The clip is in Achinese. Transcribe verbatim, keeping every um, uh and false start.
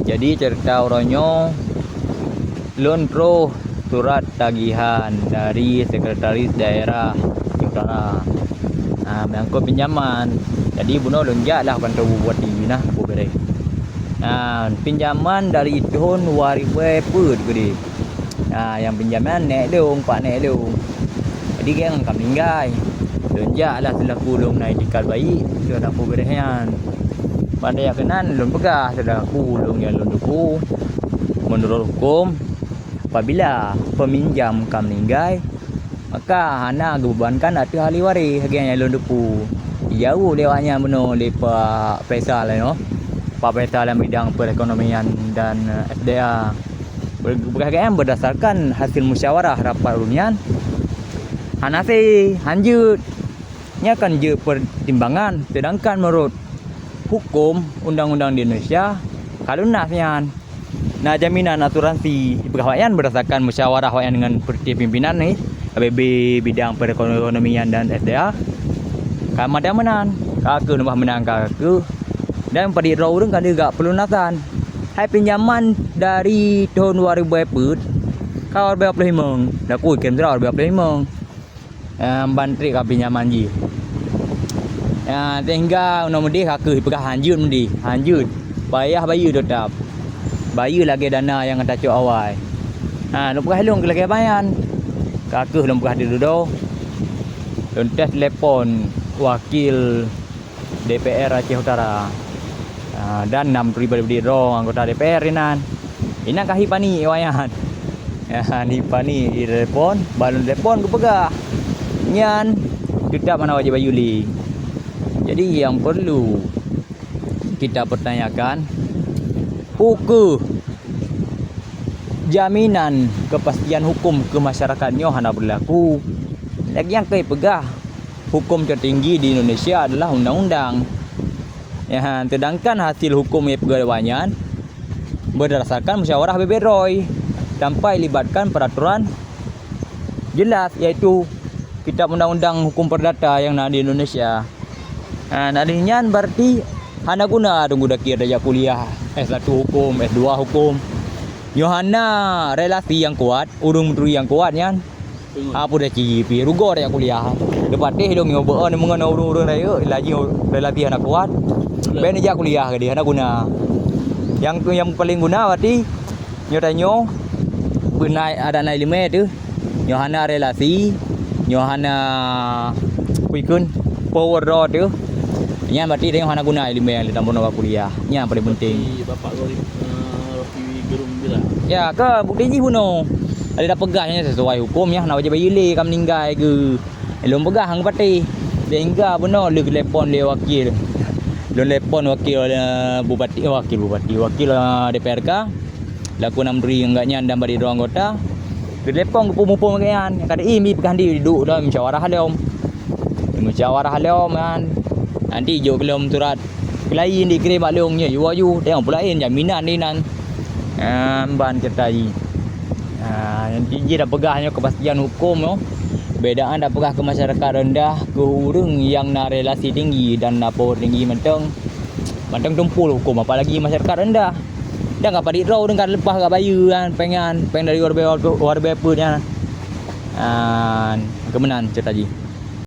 Jadi, cerita uroe nyoe, lôn troh surat tagihan dari Sekretaris Daerah Aceh Utara. Ha, menyangkut pinjaman. Jadi, bunoe lôn jak lah kantô bupati nah, Teungku Bereh. Ha, pinjaman dari thôn dua ribu peuet keudeh. Ha, nyang pinjaman nèk lôn, pak nèk lôn. Jadi, gèt ngon ka meuninggai. Lôn jak lah seulaku lôn na itikad baik keu Teungku Bereh nyan. Ban jak keunan lôn peugah seulaku lôn nyang lôn teupeu, meunurot hukôm, apabila peuminjam ka meuninggai, maka hana geubebankan ateueh ahli waréh, lagèe nyang lôn teupeu. Jaweueb lé awaknyan bunoe lé Pak Faisal nyoe, Pak Faisal lam bidang perekonomian dan, eh, S D A. Beu-, beureukah nyan, beurdasarkan hasil musyawarah rapat ureueng nyan, hana sé, hanjeuet. Nyan kan jeuet peutimbangan, seudangkan meunurot hukôm undang-undang di Indonesia ka lunas nyan. Na jaminan asuransi, ipeugah awaknyan beurdasarkan musyawarah awaknyan ngon peureté pimpinan nyoe, K B B bidang perekonomian dan S D A. Ka meunan-meunan, ka keuh leubeh meunan ka keuh. Dan padit droe ureueng ka lheueh gak peulunasan. Hai pinjaman dari thôn dua ribu peuet ka dua ribu dua puluh lima, laku ikem sidroe dua ribu dua puluh lima. Em, ban trép ka pinjaman jih. Ya, sehingga unoe meudeh ka keuh ipeugah hanjeuet meudeh, hanjeuet. Payah bayeue teutap. Bayeue lagèe dana nyang tacok awai. Ha, lôn peugah lôn keu lagèe nyan. Ka keuh lôn peugah di dudoe. Lôn tes telepon wakil D P R Aceh Utara. Ah, dan na meuturi bak droe anggota D P R inan. Inan ka hi panik awaknyan. Ya, hi panik, itelepon, ban lôn telepon geupeugah, nyan teutap hana wajéb bayeue lé. Jadi, nyang peurlu kita pertanyakan, peu kheuh jaminan kepastian hukum keu masyarakat nyoe hana beurlaku? Lagèe nyang ka ipeugah, hukum tertinggi di Indonesia adalah undang-undang. Ya, sedangkan hasil hukum nyang ipeugah awaknyan berdasarkan musyawarah bebet droe tanpa ilibatkan peraturan jelas, yaitu kitab undang-undang hukum perdata nyang na di Indonesia. Ha, na lheueh nyan berarti hana guna Teungku Dakir tajak kuliah S satu hukum, S dua hukum. Nyoe hana relasi nyang kuat, ureueng meuturi nyang kuat nyan. Ha, peue dah cit pih, rugoe tajak kuliah. Teupatéh lôn nyoe beu-, ngon ureueng-ureueng rayeuk, laju relasi hana kuat. Bèk neujak kuliah keudeh, hana guna. Nyang, nyang paleng guna berarti nyoe tanyoe beuna adat na ileumèe teuh. Nyoe hana relasi, nyoe hana kuikun power droe teuh. Nyan berarti tanyoe hana guna ileumèe lé tamong bak kuliah. Nyan paling penting. Di Bapak Roy, eh, Rocky Gerung bilang. Ya, ka bukti jih bunoe. Ada dah peugah nyan sesuai hukum nyan, hana wajéb bayeue lé ka meuninggai geuh. Lôn peugah ngon patéh. Sehingga bunoe lheueh geutelepon lé wakil. Lôn telepon wakil, eh, bupati, eh, wakil bupati, wakil, eh, D P R K. Laku na meuturi ngon gobnyan dan bak droe anggota. Geutelepon geupeu-muphom lagèe nyan. Ka di, mi peugah di duek lom musyawarah lom. Musyawarah lom nyan. Nanti jok lom surat keu laén dikirém bak lôn nyoe, yue aju, tengok peue laén jaminan di nan. Ah, ban cerita jih. Ah, nanti jih dah peugah nyoe kepastian hukum nyoe. Beda dah peugah ke masyarakat rendah, ke ureueng nyang na relasi tinggi dan na power tinggi mantong. Mantong tumpul hukum, apalagi masyarakat rendah. Dan ka padit droe ureueng ka leupah ka bayeue kan, péng nyan, péng dari warbe, warbe peuet nyan. Ah, keu meunan cerita jih.